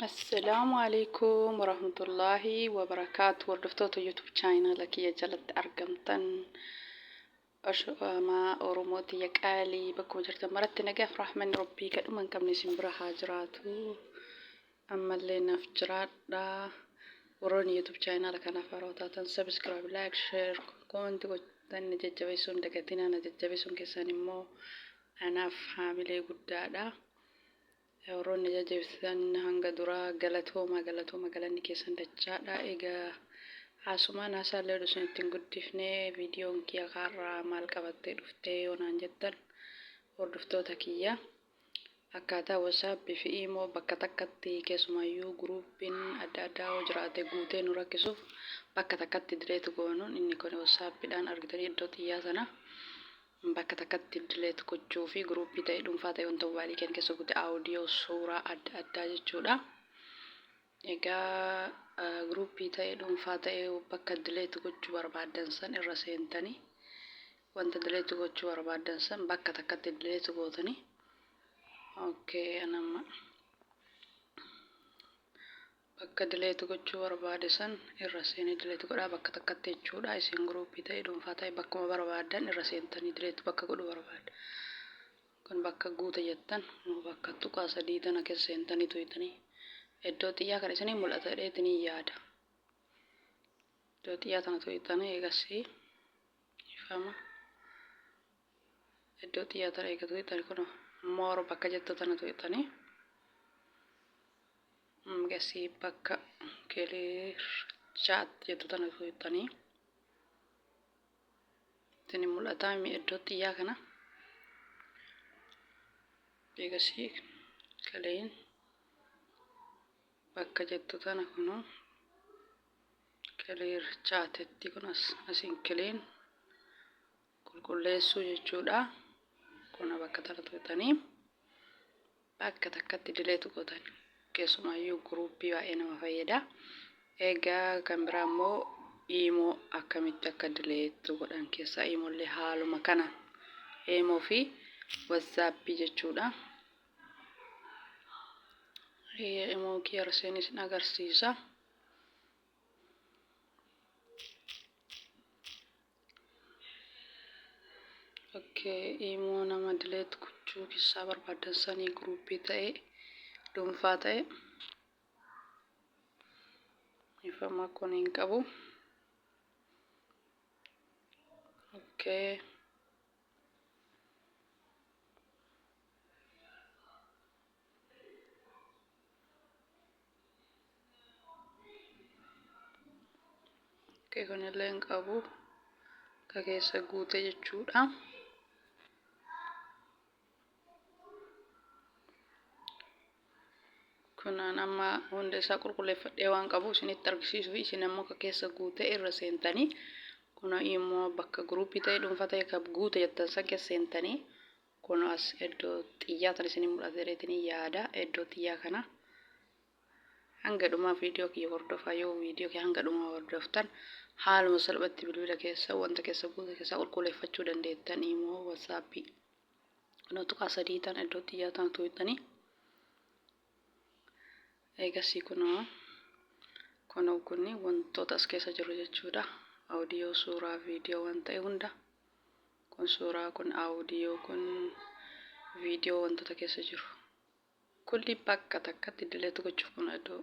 Assalaamu alaikum warahmatullaahi wabarakaatu. Hordoftoota YouTube channel kiyya jalatti argamtan osho'amaa Oromoo tiyya qaalii bakkuma jirtan maratti nagaaf rahmanni Rabbii kadhuma hin qabne isin bira haa jiraatu. Ammallee naaf jiraadha. Warroonni YouTube channel kanaaf haarawaa taatan subscribe, like, share, comment gochuun na jajjabeessuun dagatinaa. Na jajjabeessuun keessan immoo anaaf haamilee guddaadha. Warroonni jajjabeessitan hanga duraa galatooma, galatooma, galanni keessan dachaadha. Egaa haasumaan haasaallee oduu isin ittiin guddifne, viidiyoon kiyya kaarraa maal qabattee dhuftee yoo naan jettan, hordoftoota kiyya, akkaataa WhatsApp fi Imo bakka takkatti, keessumaayyuu guruupiin adda addaa yoo jiraate guutee nu rakkisuuf, bakka takkatti delete goonuun inni kun WhatsAppidhaan argitanii iddoo xiyyaa sana bakka takkatti delete gochuu fi guruupii ta'e, dhuunfaa ta'e, wanta mobaayilii keenya keessa guute, audio, suuraa adda addaa jechuudha. Egaa guruupii ta'e, dhuunfaa ta'e, bakka delete gochuu barbaaddan san irra seentanii wanta delete gochuu barbaaddan san bakka takkatti delete gootanii. Okay, anamma bakka delete gochuu barbaade san irra seenee delete godhaa bakka takkatti jechuudha. Isin guruupii ta'e, dhuunfaa ta'e, bakkuma barbaaddan irra seentanii delete bakka godhuu barbaadda. Kun bakka guute jettan bakka tuqaa sadii tana keessa seentanii tuyxanii iddoo xiyyaa kana isinii mul'ata jedheetinii yaada. Iddoo xiyyaa tana tuyxanii eegasii ifama. Iddoo xiyyaa tana eega tuyxanii kun more bakka jettu tana tuyxanii eegasii bakka clear chat jettu tana tuyxanii isin mul'ataa mi iddoo xiyyaa kana? Eegasii clean bakka jettu tana kunoo clear chatetti kun asiin clean qulqulleessuu jechuudha. Kuna bakka tana tuqxanii bakka takkatti delete gootan. Keessumaayyuu guruuppii baay'ee nama fayyada. Egaa kan biraa immoo Imo akkamitti akka delete godhan keessaa Imollee haaluma kana Imo fi WhatsAppii jechuudha. Imo kiyya seenee isin agarsiisa. Okay, Imo nama delete gochuu keessaa barbaaddan sanii, guruuppii ta'e, dhuunfaa ta'e, ifama kun hin qabu. Okay. Okay, kunillee hin qabu. Ka keessa guute jechuudha. Kunaan amma hunda isaa qulqulleeffadhee waan qabu isinitti argisiisuu fi isin ammoo ka keessa guute irra seentanii kuna immoo bakka guruupii ta'e, dhuunfaa ta'e, ka guute jettan san keessa seentanii kun as iddoo xiyyaa tan isinii mul'ata jedheetinii yaada. Iddoo xiyyaa kana hanga dhumaa viidiyoo kiyya hordofaa. Yoo viidiyoo kiyya hanga dhumaa hordoftan haaluma salphatti bilbila keessa wanta keessa guute keessaa qulqulleeffachuu dandeettan. Immoo WhatsAppii kunoo tuqaa sadii tan iddoo xiyyaa tana tuqxanii eegasii kunoo kunni wantoota as keessa jiru jechuudha. Audio, suuraa, viidiyoo waan ta'e hunda, kun suuraa, kun audio, kun viidiyoo, wantoota keessa jiru kulli bakka takkatti delete gochuuf kun iddoo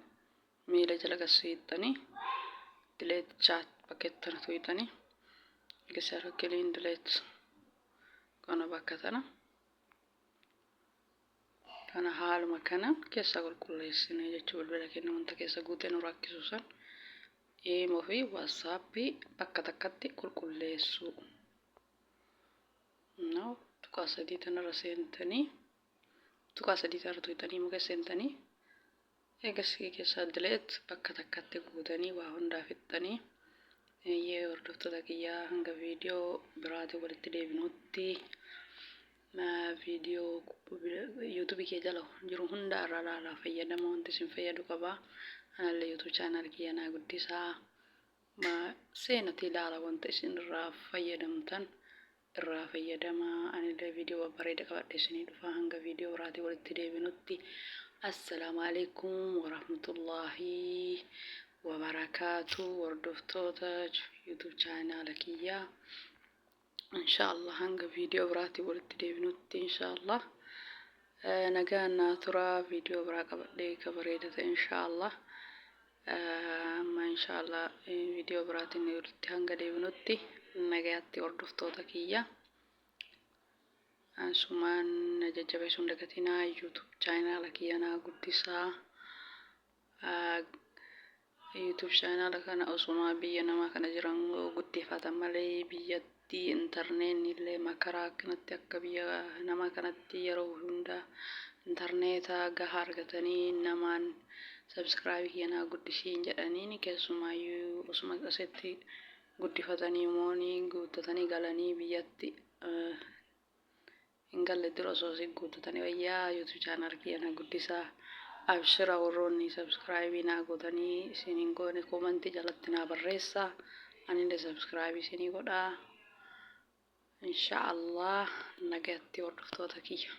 miila jala gasiixxanii delete chat bakka tana tuqxanii eegasii clean delete kana bakka tana kana haaluma kana keessa qulqulleessine jechuu. Bilbila keenya wanta keessa guutee nu rakkisu san Imo fi WhatsAppii bakka takkatti qulqulleessuu. No, tuqaa sadii tanarra seentanii, tuqaa sadii tanarra tuqxanii muka seentanii eegasii keessaa delete bakka takkatti guutanii waa hundaa fixxanii. Eeyyee, hordoftoota kiyyaa, hanga viidiyoo biraatiin walitti deebinutti viidiyoo YouTubeii kee jala jiru hunda irra ilaalaa fayyadama, wanti isin fayyadu qaba. Anallee YouTube channel kiyya naa guddisaa, seenatii ilaala, wanta isin irraa fayyadamtan irraa fayyadamaa. Anillee viidiyoo babbareeda qabadhe isinii dhufa. Hanga viidiyoo biraatiin walitti deebinutti Assalaamu alaikum warahmatullaahi wabarakaatu, hordoftoota YouTube chaanaala kiyyaa. Inshaallah hanga viidiyoo biraatiin walitti deebinutti, inshaallah nagaan naa tura. Viidiyoo biraa qabadhee ka bareeda ta'e inshaallah. Amma inshaallah viidiyoo biraatiin walitti hanga deebinutti nagaatti, hordoftoota kiyya. Asumaan na jajjabeessuun dagatinaa, YouTube chaanaala kiyya naa guddisaa. YouTube chaanaala kana osuma biyya namaa kana jiran guddifatan malee, biyyatti intarneetni illee makaraa akkanatti akka biyya namaa kanatti yeroo hunda intarneeta gahaa argatanii namaan "Subscribe kiyya naa guddisiin" jedhaniin, keessumaayyuu osuma asitti guddifatanii moonii guuttatanii galanii biyyatti hin galle dura osoo isin guuttatanii wayyaa. YouTube channel kiyya na guddisaa. Abshira, warroonni subscribe naa gootanii isin hin goone koomantii jalatti naa barreessaa, anillee subscribe isinii godhaa. Insha Allah nagatti, hordoftoota kiyya.